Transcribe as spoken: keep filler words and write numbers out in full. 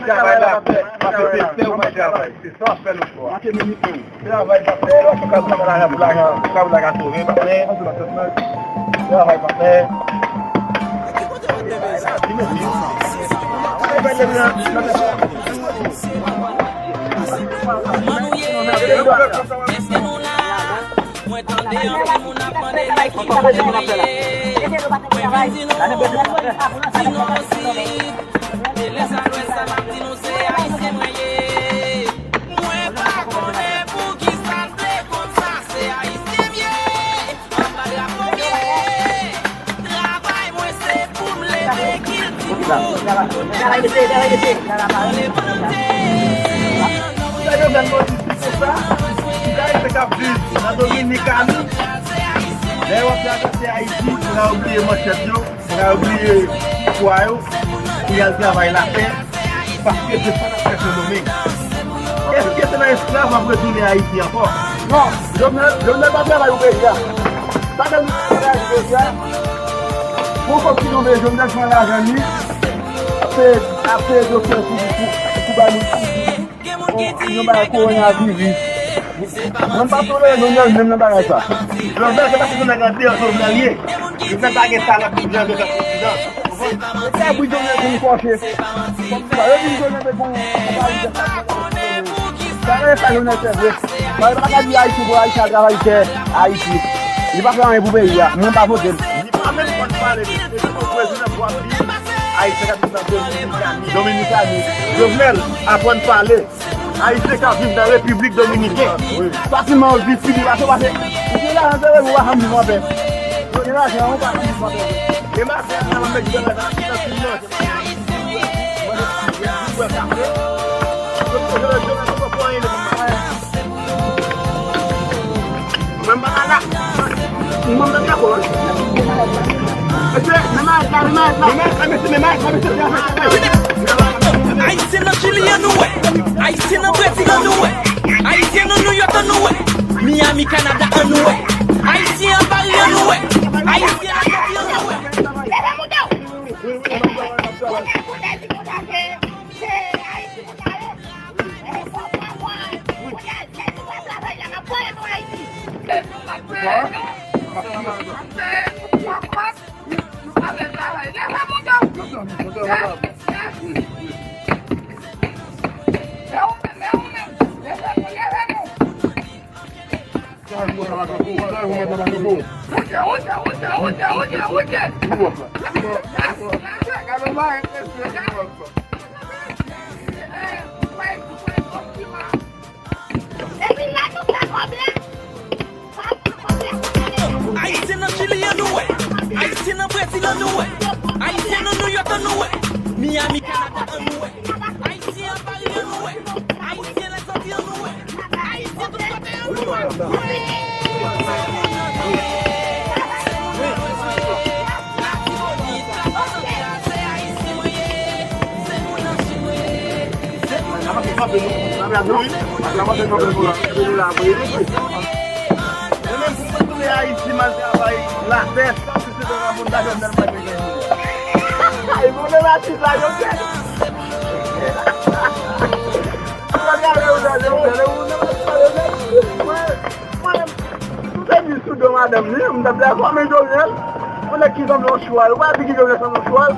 Travay la, pè. Pè, pè, pè, ou pa travay. Se sa w ap fè lòt fwa. Travay pa fè, ou ka travay lajan pou lajan, ou ka pou lajan sove, pa fè. Travay pa fè. Mwen tande anpil moun ap mande ki kote nou ye. Mwen vin di nou, di nou osi. E lè sa lwès sa m ap di nou se Ayisyen mwen ye. Mwen pa konnen poukisa l te konn sa, se Ayisyen m ye. Anba drapo m ye. Travay mwen se pou m leve kilti m. Pou m leve kilti m. Sa yo fè nou di konsa, tout Ayisyen k ap viv nan Dominik a nou, lè yo ap travèse Ayiti, yo ka oubliye manchèt yo, yo ka oubliye pwa yo, pou y al travay latè, paske se sa n ap fè Sendomeng. Èske se nan esklav w ap retounen Ayiti ankò? Non, Jovenel, Jovenel pa travay pou peyi a. Sa fè nou travay pou peyi a. Pou kòb ki tonbe, Jovenel pran lajan li, ap peye, ap peye doktè pou, pou, pou bay moun. Gen moun ki di yon bagay kowonaviris. Mwen pa tolere Jovenel menm nan bagay sa. Jovenel se pa se nèg andeyò Jovenel ye. Jovenel pa gen talan pou Jovenel vin prezidan. Ou konprann? Se kabrit Jovenel pou nou kòche. Sa yo di Jovenel te gon. Sa yo sa Jovenel fè vre. Sa yo pa ka di Ayiti pou Ayiti al travay tè Ayiti. Li pa fè anyen pou peyi a. Mwen pa vote l. Li pa menm konn pale de se pou prezidan pou ap di Ayiti ka viv nan Dominikani. Dominikani. Jovenel, aprann pale. Ayisyen k ap viv nan Repiblik Dominiken. Fasilman yo di, si li mache, pase. Ou gen lajan, se vre, ou pa janm viv anpè. Ou gen lajan, ou pa janm viv anpè. E mache, sa va met dan la, sa va met dan la. Mwen pa la. Mwen pa la. Mesye, men mayèt la, men mayèt la. Men mayèt la, mesye, men mayèt la, mesye. Ayisyen nan Chili, an nou wè. Ayisyen nan Brezil, an nou wè. Ayisyen nan New York, an nou wè. Miami, Canada, an nou wè. Ayisyen an Paris, an nou wè. Ayisyen an Ayiti, an nou wè. Ayisyen nan Chili, an nou wè. Ayisyen nan Brezil, an nou wè. Ayisyen nan New York, an nou wè. Miami, Canada, an nou wè. Ayisyen an Paris, an nou wè. Ayisyen lèzanti, an nou wè. Ayisyen tout kote, an nou wè. Mwen menm pou mwen tounen Ayiti, m al travay latè, sa se se moun la Jovenel mwen te genyen. Ay, mwen menm atis la, Jovenel. Mwen gade Jovenel, Jovenel, Jovenel, mwen, mwen, mwen te di sou do madanm li, mwen t ap di a kòman Jovenel, mwen nèg ki sanble yon chwal, ou pa di ki Jovenel sanble yon chwal.